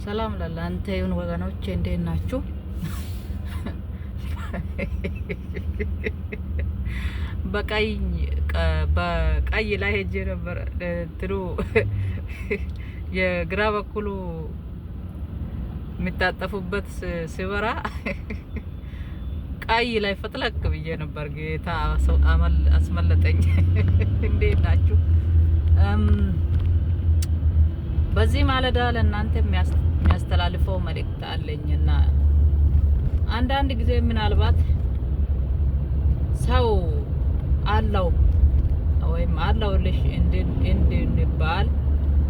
ሰላም ለእናንተ ይሁን ወገኖቼ፣ እንዴት ናችሁ? በቀይ በቀይ ላይ ሄጄ ነበር። እንትኑ የግራ በኩሉ የሚታጠፉበት ሲበራ ቀይ ላይ ፈጥለቅ ብዬ ነበር። ጌታ አስመለጠኝ። እንዴት ናችሁ? በዚህ ማለዳ ለእናንተ የሚያስተላልፈው መልእክት አለኝና አንዳንድ ጊዜ ምናልባት ሰው አለው ወይም አለሁልሽ እንድንባል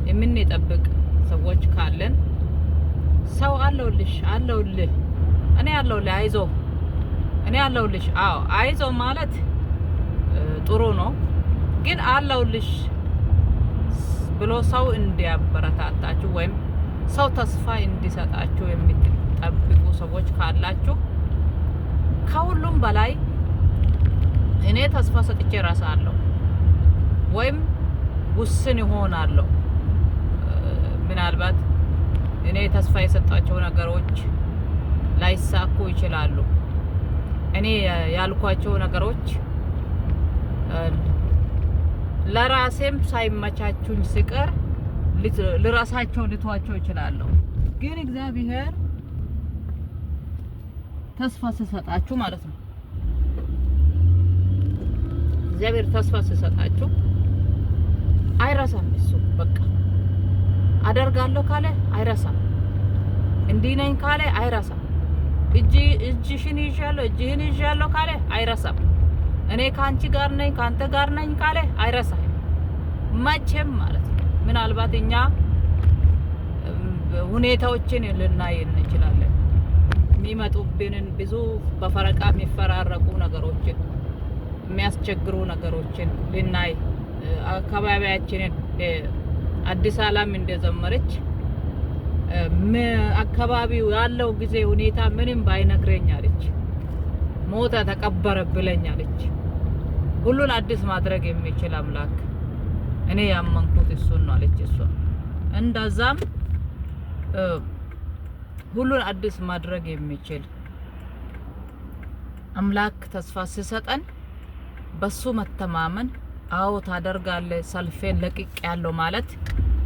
የምንጠብቅ ሰዎች ካለን፣ ሰው አለሁልሽ፣ አለሁልህ፣ እኔ አለሁልህ፣ አይዞ፣ እኔ አለሁልሽ። አዎ፣ አይዞ ማለት ጥሩ ነው፣ ግን አለሁልሽ ብሎ ሰው እንዲያበረታታችሁ ወይም ሰው ተስፋ እንዲሰጣችሁ የምትጠብቁ ሰዎች ካላችሁ፣ ከሁሉም በላይ እኔ ተስፋ ሰጥቼ እረሳለሁ ወይም ውስን ይሆናለሁ። ምናልባት እኔ ተስፋ የሰጣቸው ነገሮች ላይሳኩ ይችላሉ። እኔ ያልኳቸው ነገሮች ለራሴም ሳይመቻቹኝ ሲቀር ልረሳቸው፣ ልተዋቸው እችላለሁ። ግን እግዚአብሔር ተስፋ ሲሰጣችሁ ማለት ነው። እግዚአብሔር ተስፋ ሲሰጣችሁ አይረሳም። እሱ በቃ አደርጋለሁ ካለ አይረሳም። እንዲህ ነኝ ካለ አይረሳም። እጅሽን ይዣለሁ፣ እጅህን ይዣለሁ ካለ አይረሳም። እኔ ከአንቺ ጋር ነኝ፣ ከአንተ ጋር ነኝ ካለ አይረሳም መቼም ማለት ነው። ምናልባት እኛ ሁኔታዎችን ልናይ እንችላለን። የሚመጡብንን ብዙ በፈረቃ የሚፈራረቁ ነገሮችን፣ የሚያስቸግሩ ነገሮችን ልናይ፣ አካባቢያችንን አዲስ ዓለም እንደዘመረች አካባቢው ያለው ጊዜ ሁኔታ ምንም ባይነግረኝ አለች። ሞተ ተቀበረ ብለኝ አለች። ሁሉን አዲስ ማድረግ የሚችል አምላክ፣ እኔ ያመንኩት እሱን ነው አለች እሷ። እንደዛም ሁሉን አዲስ ማድረግ የሚችል አምላክ ተስፋ ሲሰጠን በሱ መተማመን፣ አዎ ታደርጋለህ፣ ሰልፌን ለቅቅ ያለው ማለት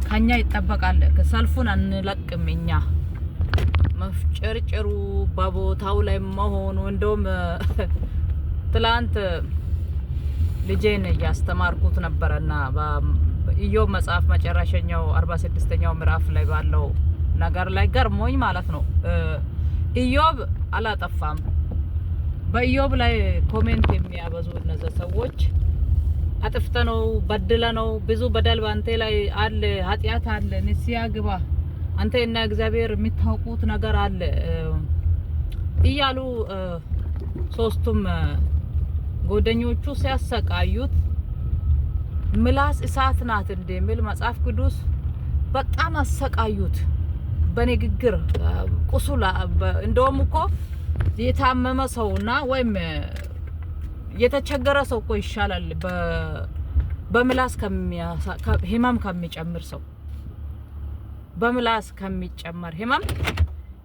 ከኛ ይጠበቃል። ሰልፉን አንለቅም እኛ። መፍጨርጨሩ፣ በቦታው ላይ መሆኑ፣ እንደውም ትላንት ልጄን እያስተማርኩት ነበረና በኢዮብ መጽሐፍ መጨረሻኛው 46ኛው ምዕራፍ ላይ ባለው ነገር ላይ ገርሞኝ ማለት ነው። ኢዮብ አላጠፋም። በኢዮብ ላይ comment የሚያበዙ እነዛ ሰዎች አጥፍተ ነው፣ በድለ ነው፣ ብዙ በደል በአንተ ላይ አለ፣ ኃጢአት አለ፣ ንስሐ ግባ፣ አንተ እና እግዚአብሔር የምታውቁት ነገር አለ እያሉ ሶስቱም ጓደኞቹ ሲያሰቃዩት፣ ምላስ እሳት ናት እንደሚል መጽሐፍ ቅዱስ፣ በጣም አሰቃዩት በንግግር ቁስል። እንደውም እኮ የታመመ ሰውና ወይም የተቸገረ ሰው እኮ ይሻላል በምላስ ህመም ከሚጨምር ሰው። በምላስ ከሚጨመር ህመም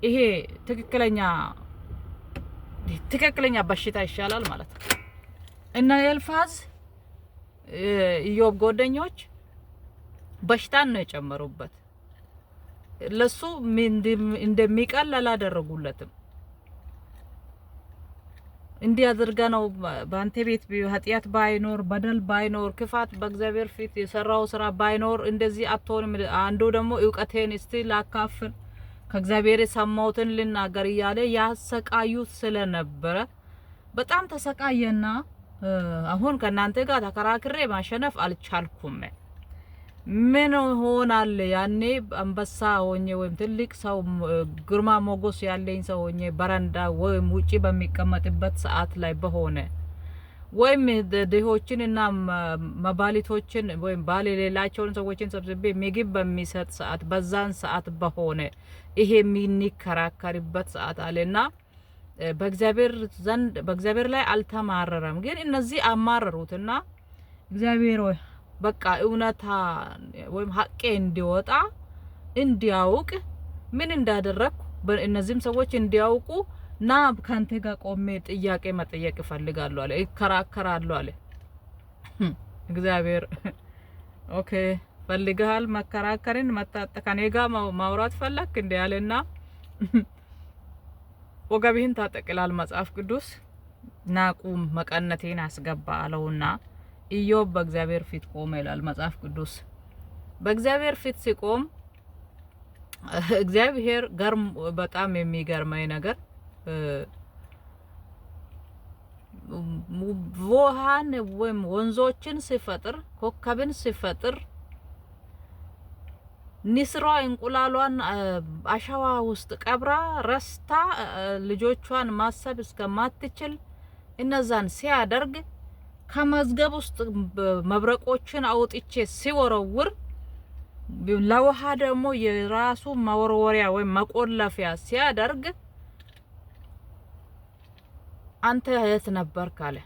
ይሄ ትክክለኛ በሽታ ይሻላል ማለት ነው። እነ ኤልፋዝ፣ ኢዮብ ጓደኞች በሽታን ነው የጨመሩበት። ለሱ እንደሚቀል አላደረጉለትም። እንዲህ አድርገ ነው፣ በአንተ ቤት ኃጢአት ባይኖር፣ በደል ባይኖር፣ ክፋት በእግዚአብሔር ፊት የሰራው ስራ ባይኖር እንደዚህ አትሆንም። አንዱ ደግሞ እውቀቴን እስቲ ላካፍል፣ ከእግዚአብሔር የሰማሁትን ልናገር እያለ ያሰቃዩት ስለነበረ በጣም ተሰቃየና አሁን ከእናንተ ጋር ተከራክሬ ማሸነፍ አልቻልኩም። ምን ሆናል? ያኔ አንበሳ ሆኜ ወይም ትልቅ ሰው፣ ግርማ ሞገስ ያለኝ ሰው ሆኜ በረንዳ ወይም ውጪ በሚቀመጥበት ሰዓት ላይ በሆነ፣ ወይም ድሆችን እና መባሊቶችን ወይም ባል የሌላቸውን ሰዎችን ሰብስቤ ምግብ በሚሰጥ ሰዓት፣ በዛን ሰዓት በሆነ፣ ይሄ የሚንከራከርበት ሰዓት አለና በእግዚአብሔር ዘንድ በእግዚአብሔር ላይ አልተማረረም። ግን እነዚህ አማረሩትና እግዚአብሔር ወይ በቃ እውነታ ወይም ሀቄ እንዲወጣ፣ እንዲያውቅ ምን እንዳደረግኩ እነዚህም ሰዎች እንዲያውቁ ና ካንተ ጋር ቆሜ ጥያቄ መጠየቅ እፈልጋለሁ አለ። ይከራከራሉ አለ። እግዚአብሔር okay ፈልገሃል፣ መከራከርን መታጠ ከኔ ጋር ማውራት ፈለክ እንደ ያለና ወገብህን ታጠቅ ይላል መጽሐፍ ቅዱስ። ናቁም መቀነቴን አስገባ አለውና ኢዮብ በእግዚአብሔር ፊት ቆመ ይላል መጽሐፍ ቅዱስ። በእግዚአብሔር ፊት ሲቆም እግዚአብሔር ገርም በጣም የሚገርመኝ ነገር ውሃን ወይም ወንዞችን ሲፈጥር፣ ኮከብን ሲፈጥር፣ ንስሯ እንቁላሏን አሸዋ ውስጥ ቀብራ ረስታ ልጆቿን ማሰብ እስከማትችል እነዛን ሲያደርግ፣ ከመዝገብ ውስጥ መብረቆችን አውጥቼ ሲወረውር፣ ለውሃ ደግሞ የራሱ መወርወሪያ ወይም መቆለፊያ ሲያደርግ አንተ የት ነበርክ አለ።